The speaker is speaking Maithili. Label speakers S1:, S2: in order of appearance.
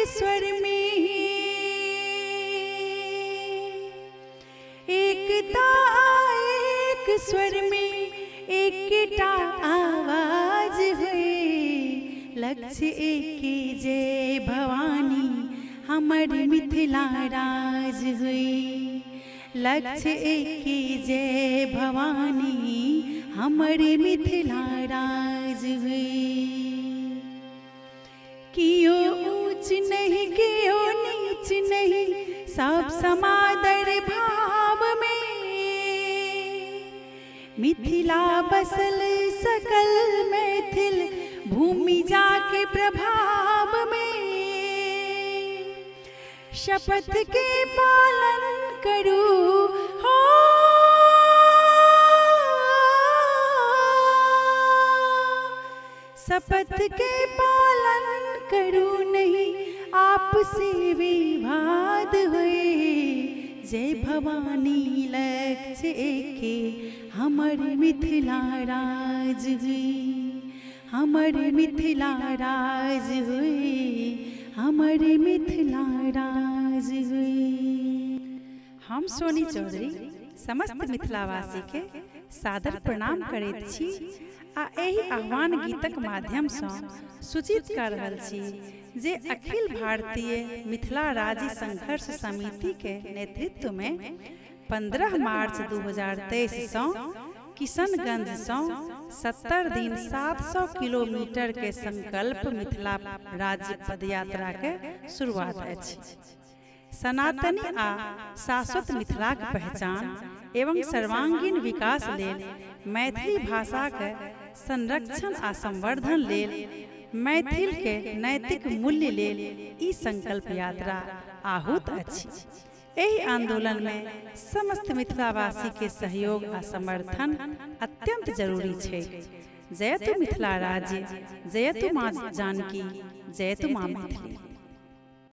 S1: स्वर में, एकता एक स्वर में, एकटा आवाज हुए। लक्ष्य एक जय भवानी हमर मिथिला राज हुए। लक्ष्य एक जय भवानी हमर मिथिला राज हुए। कियो ऊंच नहीं कियो नीच नहीं, सब समादर भाव में। मिथिला बसल सकल मैथिल भूमि जाके प्रभाव में। शपथ के पालन करू हो, शपथ के पालन करू नहीं आपसी विवाद हुए। जय भवानी लक्ष्य एके हमर मिथिला राज हुए, हमर मिथिला राज हुए, हमर मिथिला राज हुए।
S2: हम सोनी चौधरी समस्त मिथिलावासी के सादर प्रणाम करैत छी आ एहि आह्वान गीतक माध्यम सँ सूचित कर रहल छी जे अखिल भारतीय मिथिला राज्य संघर्ष समिति के नेतृत्व में 15 मार्च 2023 सँ किशनगंज सँ 70 दिन 700 किलोमीटर के संकल्प मिथिला राज्य पदयात्रा के शुरुआत अछि। सनातनी आ शाश्वत मिथिलाक पहचान एवं सर्वांगीण विकास लेल मैथिली भाषाक संरक्षण आ संवर्धन लेल मैथिल के नैतिक मूल्य लेल ई संकल्प यात्रा आहूत अछि। एहि आंदोलन में समस्त मिथिलावासी के सहयोग आ समर्थन अत्यंत जरूरी छै। जयतु मिथिला राज्य, जयतु माँ जानकी, जयतु माँ मैथिली।